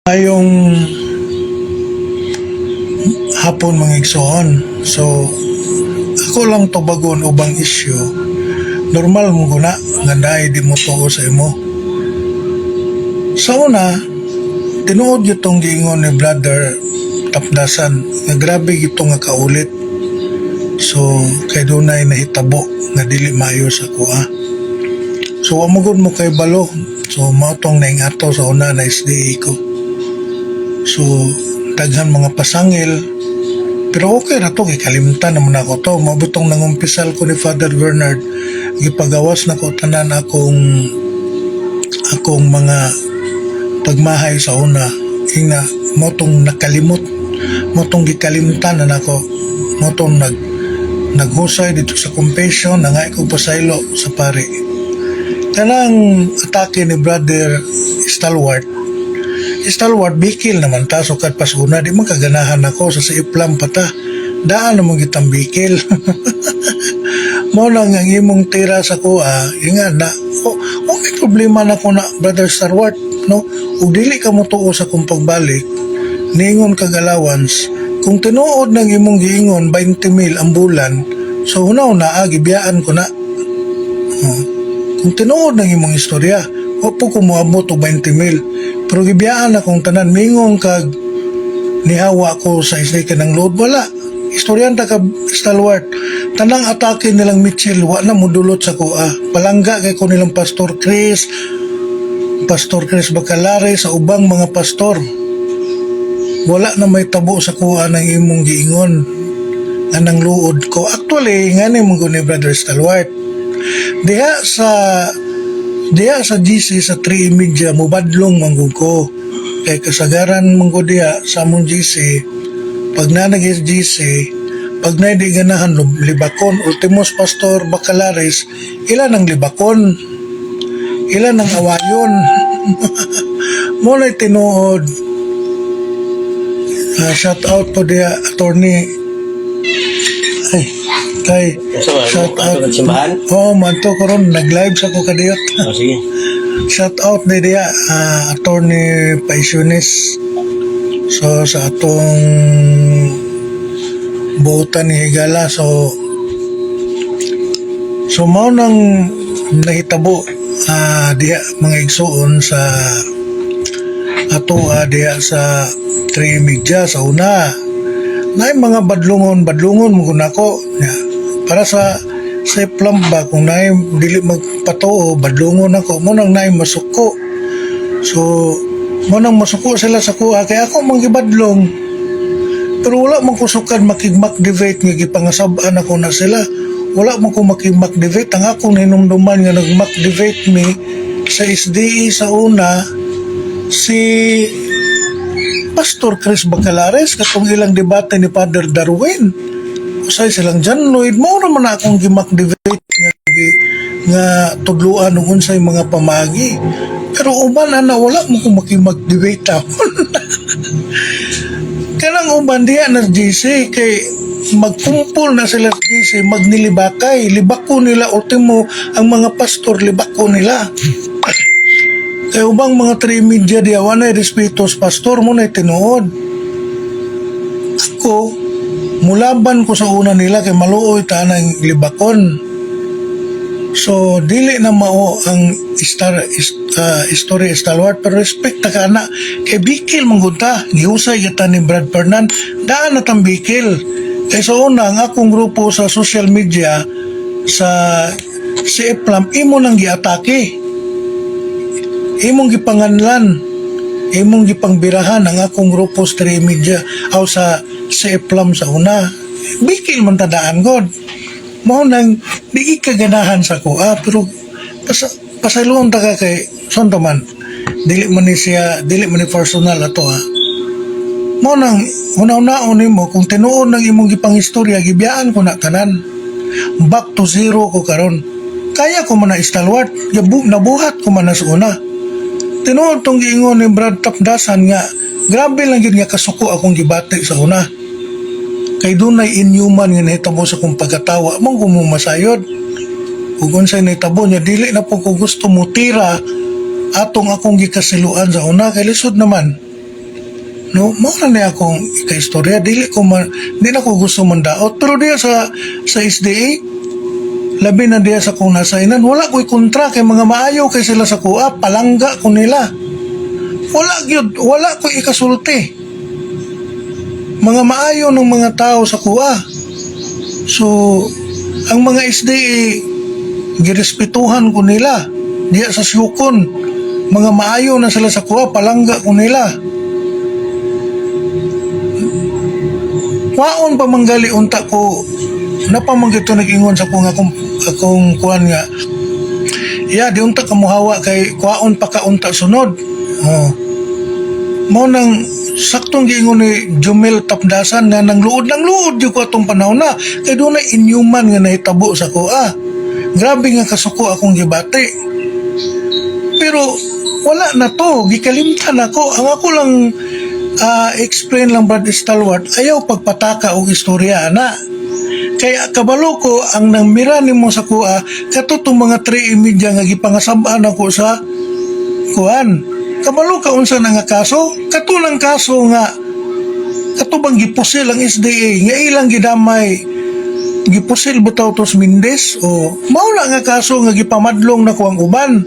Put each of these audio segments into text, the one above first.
Maayong hapon, mga igsoon. So, ako lang tubagon ubang issue. Normal mo guna nga naay di mo tuo sa imo. Sa una, tinuod gyud giingon ni Brother Tapdasan nga grabe gito nga kaulit. So, kay dunay nahitabo nga dili maayo sa kuha. So, wa mo gud mo kay balo. So, mao tong naingato sa una na SDA ko. So, daghan mga pasangil. Pero okay na to, kay kalimtan naman ako to. Mao bitong nangumpisal ko ni Father Bernard, gipagawas na ko tanan akong akong mga pagmahay sa una. Ina, mao tong nakalimot, mao tong gikalimtan na nako, mao tong naghusay dito sa confession, nangay ko pasaylo sa pari. Kanang atake ni Brother Stalwart, Stalwart, bikil naman ta, sukad pa sa una, di man kaganahan ako sa iplam pa ta. Daan naman kitang bikil. Mo lang ang imong tira sa kuha, yung nga na, oh, oh, may problema na ko na, Brother Stalwart, no? Ug dili ka mo tuo sa kong pagbalik, ningon kag allowance, kung tinuod ng imong giingon 20 mil ang bulan, so una-una, gibiyaan ko na. Oh. Kung tinuod ng imong istorya, opo ko moabot og 20 mil. Pero gibiyaan akong tanan, mingon kag nihawa ko sa isla ka ng load, wala. Istoryan ta ka, Stalwart. Tanang atake nilang Mitchell, wa na mudulot sa kuha. Palangga kay ko nilang Pastor Chris, Pastor Chris Bacalare, sa ubang mga pastor. Wala na may tabo sa kuha ng imong giingon anang luod ko. Actually, nga ni mo ni Brother Stalwart. Diha sa GC sa 3 Media mubadlong manggug ko. Kay kasagaran man diha sa among GC, pag nanag GC, pag na di ganahan libakon, ultimos Pastor Bacalares, ilan ang libakon, ilan ang awayon. Mo na tinuod. Shout out po diha, attorney. Ay, kay So, shout out. Ato simbahan? Oo, man to karon nag-live sa ko kadiyot. Oh, sige. Shout out ni diha, attorney Paisionis. So sa atong buutan ni Higala, so mao nang nahitabo diha, mga igsuon, sa ato diha sa Tri Media sa una. Naay mga badlungon, badlungon mo kun ako. Ya, para sa iplam ba, kung naay dili magpatuo, badlungon ako mo nang naay masuko. So mo nang masuko sila sa kuha kay ako mang gibadlong. Pero wala man ko sukad makig-debate nga gipangasab-an ako na sila. Wala man ko makig-debate. Ang akong hinumduman nga nag-debate mi sa SDE sa una, si Pastor Chris Bacalares, katong ilang debate ni Father Darwin. Usay silang John Lloyd, mao naman na akong gimak-debate nga, nga tudluan ug unsay mga pamagi. Pero uban ana wala mo ko makimag-debate ako. Kanang uban diya na GC kay magkumpol na sila sa GC, magnilibakay, libako nila ultimo ang mga pastor, libako nila. Kay ubang mga tri media diya wala respeto sa pastor mo na tinuod. Ako, mulaban ko sa una nila kay maluoy ta ng libakon. So dili na mao ang istorya, stalwart, pero respect ta ka na kay bikil man gud ta. Gihusay kita ni Brad Fernan, daan na tang bikil. Kay sa una, ang akong grupo sa social media sa si Eplam, imo nang giatake, imong gipanganlan, imong gipangbirahan ang akong grupo sa Tri Media aw sa sa Eplam sa una. Bikil man tadaan god mao nang di ka ganahan sa kuha, pero pasayloon ta ka kay son man dili man ni siya, dili man ni personal ato ha. Mao nang una-unaon nimo kung tinuod ng imong gipangistorya, gibiyaan ko na tanan, back to zero ko karon. Kaya ko man na, stalwart. Nabuhat ko man na sa una. Tinuod tong giingon ni Brad Tapdasan nga grabe lang gid nga kasuko akong gibati sa una. Kay dunay inhuman nga nahitabo sa akong pagkatawa mong kumumasayod. Ug unsay nahitabo niya, dili na po ko gusto mo tira atong akong gikasiluan sa una kay lisod naman. No, mao na ni akong ikaistorya. Dili ko man, di na ko gusto mandaot. Pero diya sa SDA, labi na diya sa kung nasainan, wala ko'y kontra kay mga maayo kay sila sa kuha, palangga ko nila. Wala gyud, wala ko'y ikasulti. Mga maayo ng mga tao sa kuha. So, ang mga SDA, girespetuhan ko nila. Diya sa Siocon, mga maayo na sila sa kuha, palangga ko nila. Waon pa manggali unta ko, napamang ito nag-ingon sa kung akong kuan nga, ya, di unta ka muhawa kay kuwaon pa ka unta sunod. Oh. Mao nang saktong giingon ni Jumel Tapdasan nga nang luod nang luod gyud ko atong panahon na kay dunay inhuman nga nahitabo sa kuha. Grabe nga kasuko akong gibati. Pero wala na to, gikalimtan ako. Ang ako lang explain lang, Brad Stalwart, ayaw pagpataka og istorya ana. Kaya kabalo ko ang nangmira nimo sa kuha kato tong mga 3 media nga gipangasab-an ako sa kuan. Kabalo ka unsa na nga kaso? Kato lang kaso nga kato bang gipusil ang SDA nga ilang gidamay, gipusil bitaw tos Mendez o mao na nga kaso nga gipamadlong na ko ang uban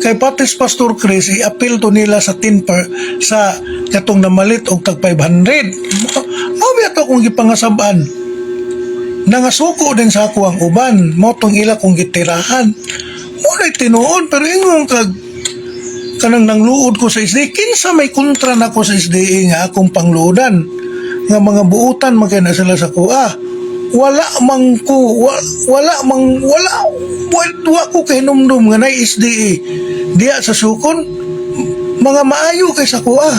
kay patis Pastor Chris, i-appeal to nila sa 10 per sa katong namalit og tag 500. Mao biya to kung gipangasab-an, nangasuko din sa ako ang uban. Mao tong ila kong gitirahan mo na tinuod. Pero ingon kag kanang nangluod ko sa SDA, kinsa may kontra na ko sa SDA nga akong pangluodan nga mga buutan man kay na sila sa kuha? Wala man ko, wala man, wala wa, wa ko kahinumdum nga nay SDA diya sa Siocon. Mga maayo kay sa kuha.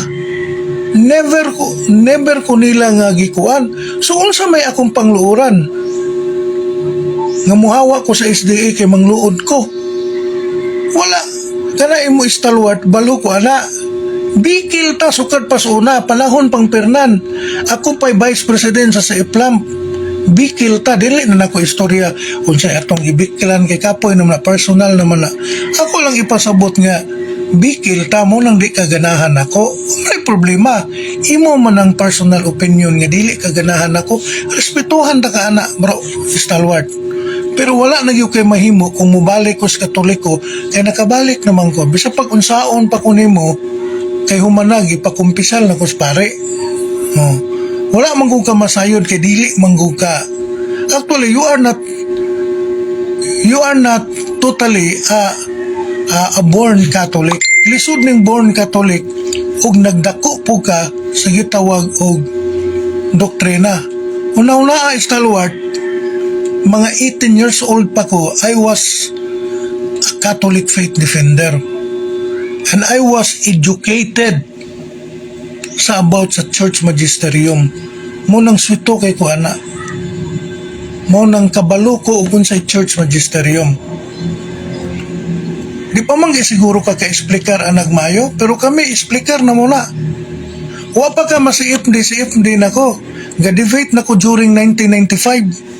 Never ko nila nga gikuan. So unsa may akong pangluoran nga muhawa ko sa SDA kay mangluod ko? Wala kana imo, stalwart. Balo ko ana, bikil ta sukad pa sa una panahon pang Fernan. Ako pa'y vice president sa IPLAM. Bikil ta, dili na nako istorya unsay atong ibikilan kay kapoy naman na, personal naman na. Ako lang ipasabot nga bikil ta mo nang di ka ganahan ako, may problema. Imo man ang personal opinion nga dili ka ganahan ako, respetuhan ta ka ana, bro stalwart. Pero wala na gyud kay mahimo kung mubalik ko sa Katoliko kay nakabalik naman ko. Bisa pag unsaon pa ko nimo kay humanag ipakumpisal na ko sa pare. Oh. Wala man kung ka masayod kay dili man gud ka. Actually, you are not totally a born Catholic. Lisod ning born Catholic ug nagdako po ka sa gitawag og doktrina. Una-una, stalwart, mga 18 years old pa ko, I was a Catholic faith defender. And I was educated sa about sa church magisterium. Mao nang swito kay ko ana. Mao nang kabalo ko og unsay church magisterium. Di pa man siguro ka ka-explicar anag mayo, pero kami explicar na muna. Wa pa ka masi-FD, si FD na ko. Ga-debate na ko during 1995.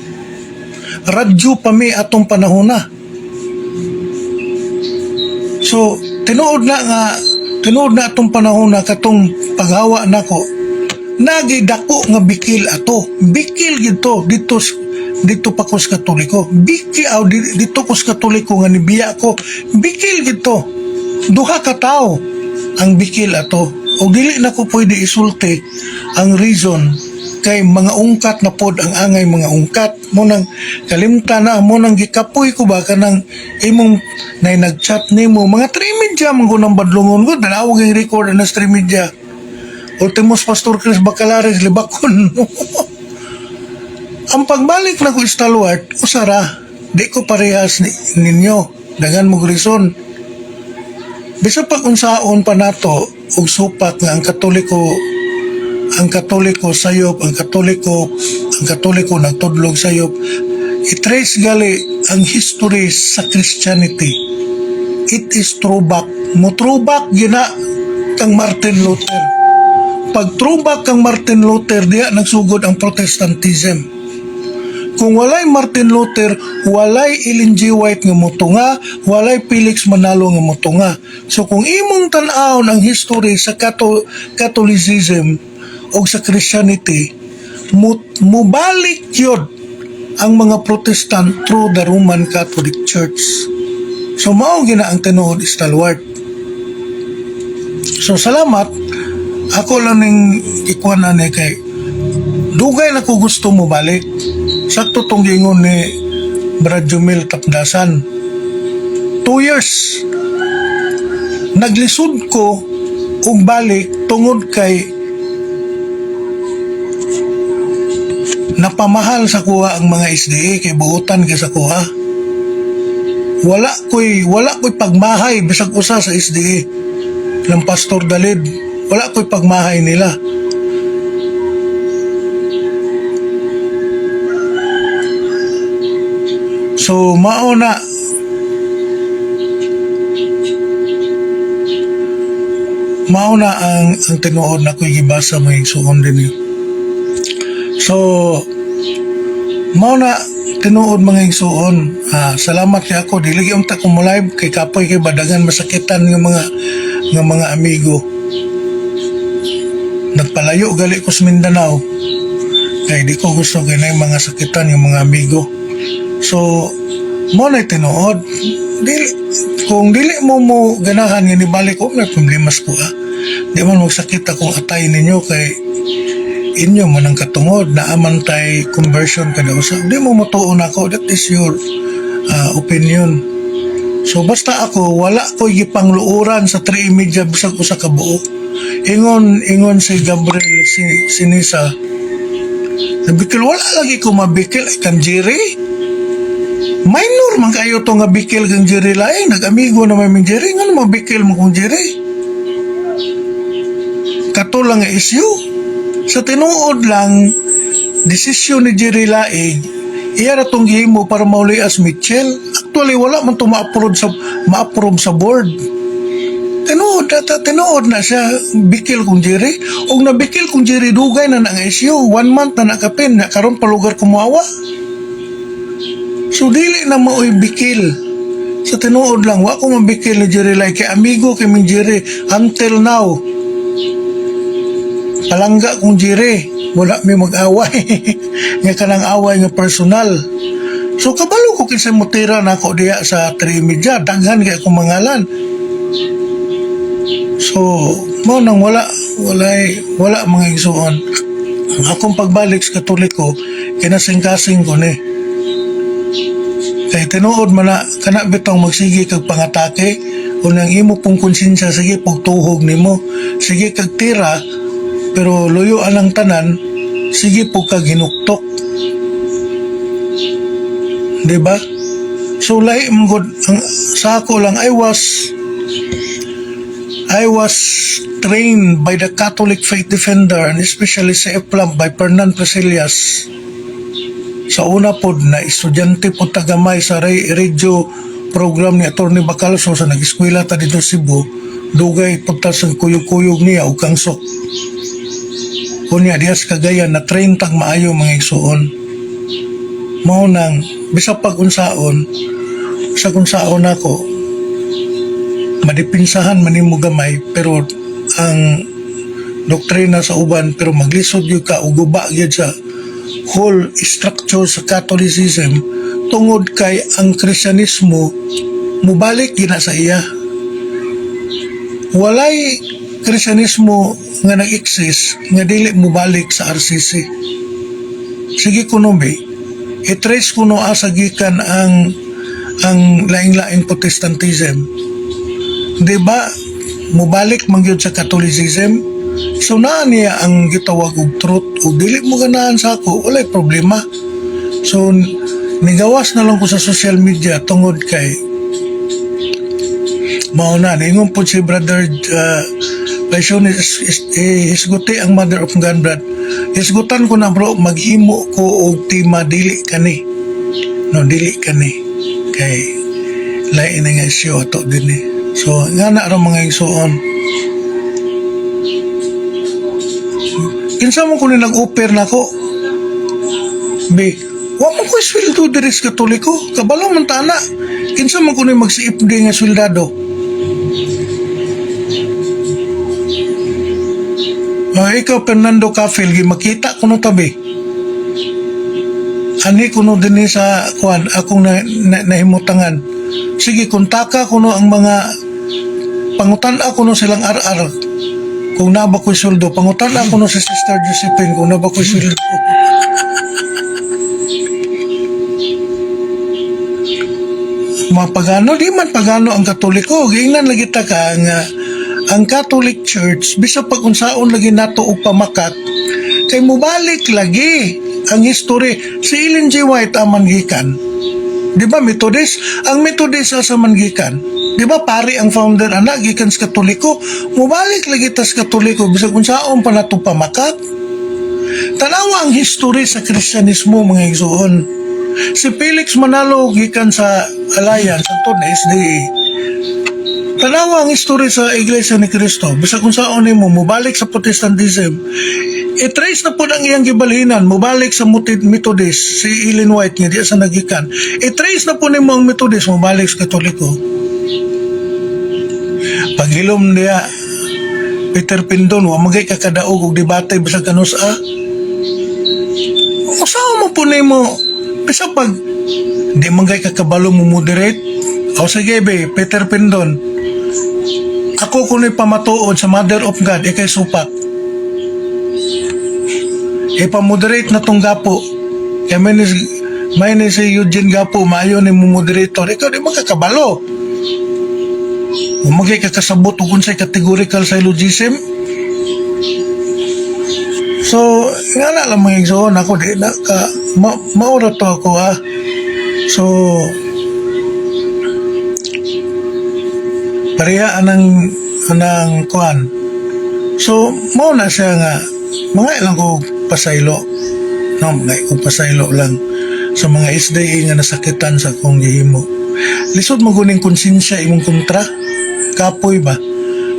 Radyo pa mi atong panahon na. So, tinuod na atong panahon na katong paghawa nako. Nagidako nga bikil ato. Bikil gito dito dito pa ko sa Katoliko. Bikil aw dito ko sa Katoliko nga nibiya ko. Bikil gito. Duha ka tawo ang bikil ato. O dili na ko pwede isulti ang reason kay mga ungkat na pod ang angay mga ungkat mo nang kalimta na mo nang gikapoy ko ba kanang imong nay nagchat nimo mga 3 media man ko nang badlongon ko. Tanawag ang record na 3 media. Ultimos Pastor Chris Bacalares libakon. Ang pagbalik na ko, stalwart, usara di ko parehas ninyo. Dagan mo reason. Bisa pag unsaon pa nato og supak nga ang Katoliko sayop, ang Katoliko nagtudlog sayop, i-trace gali ang history sa Christianity. It is throwback. Mo throwback gina kang Martin Luther. Pag throwback kang Martin Luther, diya nagsugod ang Protestantism. Kung walay Martin Luther, walay Ellen G. White nga motunga, walay Felix Manalo nga motunga. So kung imong tan-awon ang history sa Catholicism o sa Christianity, mubalik yun ang mga Protestant through the Roman Catholic Church. So mao gina ang tinuod, stalwart. So salamat. Ako lang ning ikuan ani kay dugay na ko gusto mo balik. Sakto tong giingon ni Brad Jumil Tapdasan. 2 years. Naglisod ko og balik tungod kay napamahal sa kuha ang mga SDA kay buutan kay sa kuha. Wala ko'y pagmahay bisag usa sa SDA ng Pastor Dalid. Wala ko'y pagmahay nila. So mao na ang tinuod na ko'y gibasa, mga igsuon, din eh. So mao na tinuod, mga igsuon. Ah, salamat kay ako dili gyud unta ko mo live kay kapoy kay badagan masakitan nga mga amigo. Nagpalayo gali ko sa Mindanao kay di ko gusto kay na mga sakitan yung mga amigo. So mo na tinuod. Dili, kung dili mo mo ganahan nga nibalik ko, may problema sa kuha. Di man magsakit akong atay ninyo kay inyo man ang katungod na aman tay conversion kada usa. Di mo motuon ako, that is your opinion. So basta ako, wala ko gipangluoran sa 3 media bisag usa ka buok. Ingon si Gabriel si Sinisa, nabikil, wala lagi ko mabikil ay kang Jerry. Minor man kayo to nga bikil kang Jerry Laing. Nag-amigo na may Jerry. Nga mabikil mo kong Jerry. Kato lang nga issue. Sa tinuod lang, desisyon ni Jerry Laing, iya ra tong gihimo para mauli as Mitchell. Actually, wala man to ma-approve sa board. Tinuod na, tinuod na siya bikil kong Jerry. Og nabikil kong Jerry, dugay na na nga issue. One month na nakapin. Na karon palugar kumuawa. So dili na maoy bikil. Sa tinuod lang, wa ko mabikil ni Jerry Lai kay amigo kay min Jerry until now. Palangga kong Jerry, wala mi mag-away. Nga kanang away nga personal. So kabalo ko kinsa mutira na ako diya sa Trimedia, daghan kay akong mangalan. So mo nang wala walay wala, mga igsuon. Ang akong pagbalik sa Katoliko, kinasing-kasing ko ni. Kay tinuod man na kana bitong magsige kag pangatake unang imo pong konsensya sige pugtuhog nimo, sige kag tira, pero luyo ang tanan, sige po kag hinuktok, di ba? So lahi man gud ang sa ako lang. I was trained by the Catholic Faith Defender and especially sa EPLAM by Fernan Presillas. Sa una pod na estudyante po tagamay sa radio program ni Atty. Bacalso sa nag-eskwela ta dito sa Cebu, dugay punta sa kuyog-kuyog niya og kangsok. Kunya diya sa Cagayan na train tag maayo, mga igsuon. Mao nang bisag pag unsaon sa unsaon ako madipinsahan man nimo gamay pero ang doktrina sa uban, pero maglisod gyud ka ug guba gyud sa whole structure sa Catholicism tungod kay ang Kristyanismo mubalik gina sa iya. Walay Kristyanismo nga nag-exist nga dili mubalik sa RCC. Sige kuno bi, i-trace kuno asa gikan ang laing-laing Protestantism. Di ba mubalik man gyud sa Catholicism? So naa niya ang gitawag og truth ug dili mo ganahan sa ako, walay problema. So nigawas na lang ko sa social media tungod kay mao na ningon po si Brother Passion is, hisguti ang Mother of God, Brad. Hisgutan ko na, bro, maghimo ko og tema dili kani. No, dili kani. Kay lain na nga issue ato din eh. So nga na ra, mga igsuon. Kinsa mo ko ni nag-offer nako? Bi. Wa man ko sweldo diri sa Katoliko. Kabalo man tana. Kinsa man kuno mag-CFD nga sweldado. Oh, ikaw Fernando Cafil, gi makita kuno tabi. Ani kuno dinhi sa kuan akong na, nahimutangan. Sige, kontaka kuno ang mga pangutan kuno silang RR kung naa ba ko'y sweldo. Pangutan kuno si Sister Josephine kung naa ba ko'y sweldo. Mapagano, di man pagano ang Katoliko. Giingnan lagi ta ka nga ang Catholic Church, bisa pag unsaon lagi nato og pamakat, kay mubalik lagi ang history. Si Ellen G. White aman gikan. Di ba Methodist? Ang Methodist sa man gikan. Di ba pari ang founder ana gikan sa Katoliko? Mubalik lagi tas Katoliko bisag unsaon pa nato pamakat. Tanawa ang history sa Kristyanismo, mga igsoon. Si Felix Manalo gikan sa Alliance, antod na SDA. Tanawa ang history sa Iglesia ni Cristo. Bisag unsaon nimo mubalik sa Protestantism. I-trace na po ang iyang gibalhinan, mubalik sa Methodist, si Ellen White nga diya sa nagikan. I-trace na po nimo ang Methodist, mubalik sa Katoliko. Paghilom niya, Peter Pindon, wa magay kakadaog og debate bisag kanus a. Usawa mo po nimo, bisag pag di man kay kakabalo mo moderate. O sige be, Peter Pindon, ako kuno'y pamatuod sa Mother of God, ikay supak. Ipa-moderate na tong Gapo. Kaya may ni si Eugene Gapo, maayo ni mo moderator. Ikaw di man kakabalo. Umagay kakasabot og unsay categorical syllogism. So, nga na lang, mga igsoon, ako di na ka, maura to ako ah. So, pareha anang kuan. So, mao na siya nga, mga ilang ko pasaylo. No, mga ko pasaylo lang sa mga SDA nga nasakitan sa akong gihimo. Lisod mo guning konsensya imong kontra. Kapoy ba?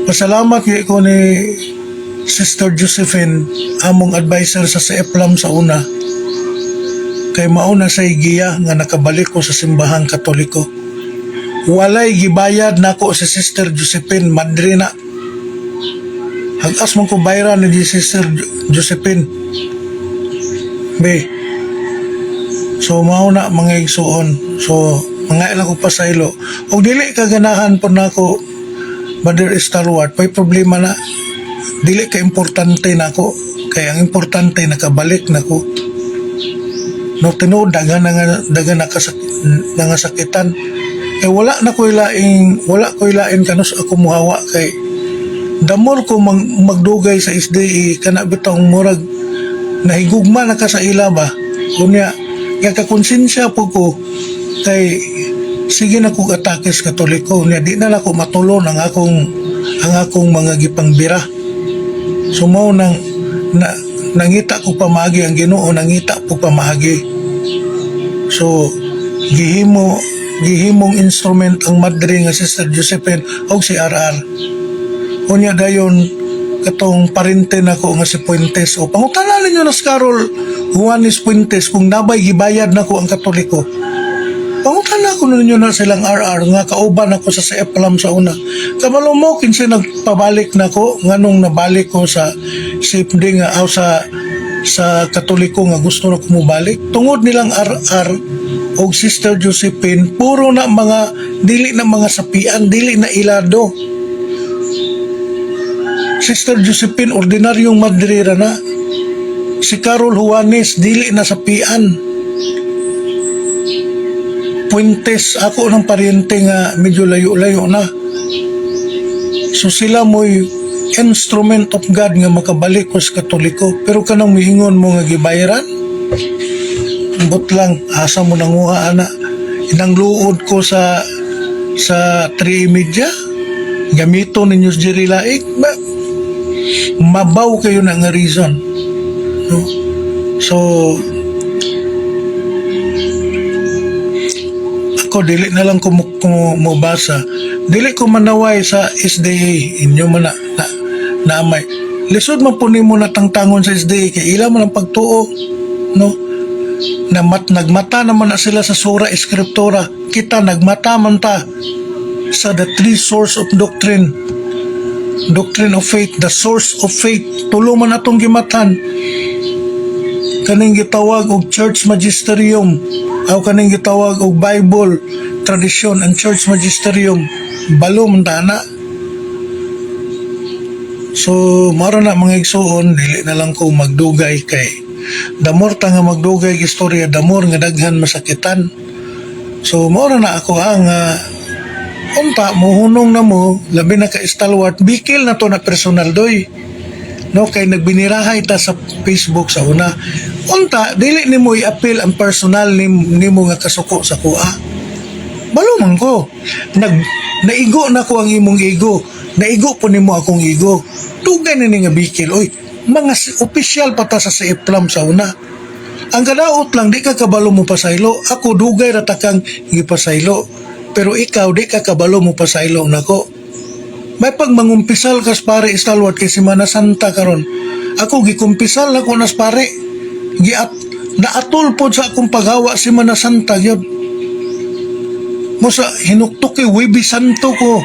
Pasalamat gyud ko ni Sister Josephine, among advisor sa CEPLAM sa una. Kay mauna sa giya nga nakabalik ko sa simbahang Katoliko. Walay gibayad nako si Sister Josephine, madre na. Hagas man ko bayran ni Sister Josephine. Be. So mao na, mga igsuon. So mga ilang ko pasaylo. Og dili ka ganahan po nako, Brother Stalwart, may problema na. Dili ka importante nako. Kaya ang importante nakabalik nako. No, tinuod daghan na nga daghan na nga sakitan. Eh wala ko ilain kanus ako muhawa kay the more ko magdugay sa SDA kana bitong murag nahigugma na ka sa ila ba. Unya kaya kakonsensya po ko kay sige na kog atake sa Katoliko niya, di na nako matulon ang akong mga gipangbira. So mao nang na, nangita ko pamaagi ang Ginoo, nangita ko pamaagi. So gihimong instrument ang madre nga Sister Josephine og si RR. Unya dayon katong parente nako nga si Puentes, o pangutana ninyo na si Carol Juanes Puentes kung nabay gibayad nako ang Katoliko. Pangutana ko ninyo na silang RR nga kauban ako sa CEPLAM sa una. Kabalo mo kinsa nagpabalik nako, nganong nabalik ko sa CFD nga aw sa Katoliko nga gusto na kumubalik tungod nilang RR og Sister Josephine. Puro na mga dili na mga sapian, dili na ilado. Sister Josephine, ordinaryong madrira na. Si Carol Juanes, dili na sapian. Puentes, ako ng paryente nga medyo layo-layo na. So sila mo'y instrument of God nga makabalik ko sa Katoliko. Pero kanang miingon mo nga gibayaran, but lang, asa mo nanguha ana? Inang luod ko sa 3 Media, gamito ninyo si Jerry Laik, ba, mabaw kayo na nga reason. No? So, ako dili na lang ko mobasa. Dili ko manaway sa SDA. Inyo man na naamay. Lisod man po nimo natangtangon sa SDA kay ila man ang pagtuo. No? Na nagmata naman na sila sa Sola Scriptura. Kita nagmata man ta sa the three source of doctrine. Doctrine of faith, the source of faith. Tulo man atong gimatan. Kaning gitawag og church magisterium aw kaning gitawag og Bible, tradition and church magisterium. Balo man ta na. So, mao ra na, mga igsuon, dili na lang ko magdugay kay the more ta nga magdugay og istorya, the more nga daghan masakitan. So, mao ra na ako ang unta muhunong na mo, labi na ka stalwart, bikil na to na personal doy. No, kay nagbinirahay ta sa Facebook sa una. Unta, dili nimo i-appeal ang personal nimo nga kasuko sa kuha. Balo man ko. Naigo na ko ang imong ego. Naigo po nimo akong ego. Dugay na ni nga bikil. Oy, mga opisyal pa ta sa CFLAM sa una. Ang kadaot lang, di ka kabalo mo pasaylo. Ako, dugay ra ta kang gipasaylo. Pero ikaw, di ka kabalo mo pasaylo nako. May pag mangumpisal kas pare stalwart kay Semana Santa karon. Ako gikumpisal ako nas pare. Giat naatol pod sa akong paghawa si Semana Santa gyud. Mo sa hinuktok kay Huwebes Santo ko.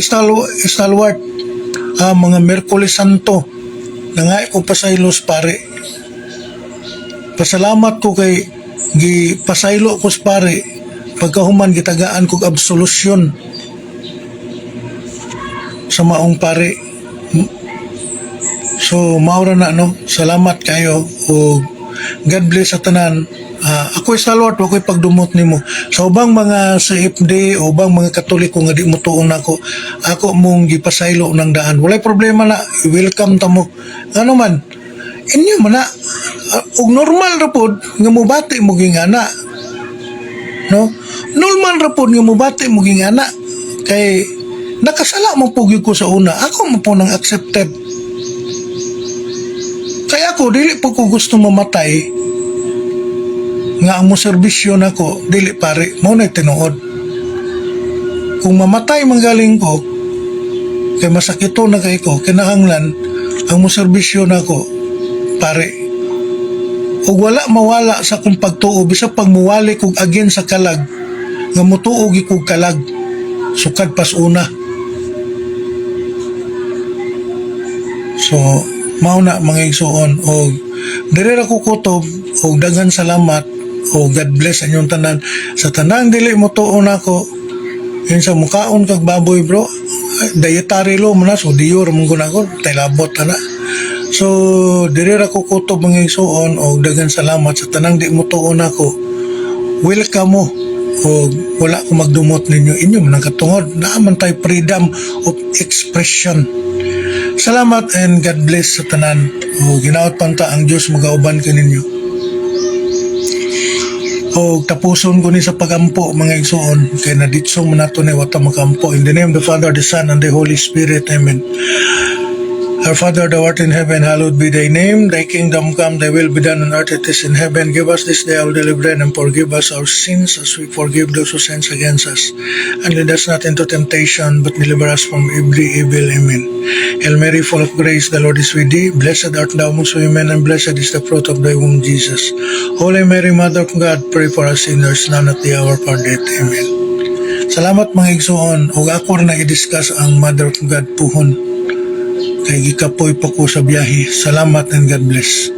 Stalwart. Ah, mga Miyerkules Santo. Nangay ko pasaylos pare. Pasalamat ko kay gi pasaylo ko sa pare. Pagkahuman gitagaan kog absolution sa maong pare. So mao ra na, no. Salamat kayo ug God bless sa tanan. Ah, ako stalwart, wa ko'y pagdumot nimo. Sa ubang mga CFD o ubang mga Katoliko nga di mo tuon nako, ako mong gipasaylo ng daan. Walay problema na, welcome ta mo. Ano man, inyo man na, ug normal ra pod nga mobati mo gingana. No? Normal ra pod nga mobati mo gingana kay nakasala mo po gyud ko sa una. Ako mo po nang accepted. Kaya ako, dili po ko gusto mamatay nga ang mo serbisyo nako dili pare. Mo na tinuod. Kung mamatay manggaling ko kay masakito na kay ko, kinahanglan ang mo serbisyo nako pare. Ug wala mawala sa akong pagtuo bisag pag muwali kog again sa kalag nga mutuo gyud kog kalag sukad pas una. So mao na, mga igsuon, og diri ra ko kutob og daghan salamat og God bless sa inyong tanan. Sa tanang dili mo tuo nako, yun sa mukaon kag baboy, bro, dietary law man na, so diyor mo guna ko talabot ana. So diri ra ko kutob, mga igsuon, og daghan salamat sa tanang di mo tuo nako. Welcome mo og wala ko magdumot ninyo. Inyo man ang katungod, naa man tay freedom of expression. Salamat and God bless sa tanan. O ginaot panta ang Dios magauban kaninyo. O tapuson ko ni sa pagampo, mga igsuon, kay naditso man nato ni wata makampo. In the name of the Father, the Son and the Holy Spirit. Amen. Our Father, thou art in heaven, hallowed be thy name. Thy kingdom come, thy will be done on earth as it is in heaven. Give us this day our daily bread and forgive us our sins as we forgive those who sin against us. And lead us not into temptation, but deliver us from every evil. Amen. Hail Mary, full of grace, the Lord is with thee. Blessed art thou amongst women, and blessed is the fruit of thy womb, Jesus. Holy Mary, Mother of God, pray for us sinners, now and at the hour of our death. Amen. Salamat, mga igsuon, ug ako na i-discuss ang Mother of God puhon kay gikapoy pa ko sa biyahe. Salamat and God bless.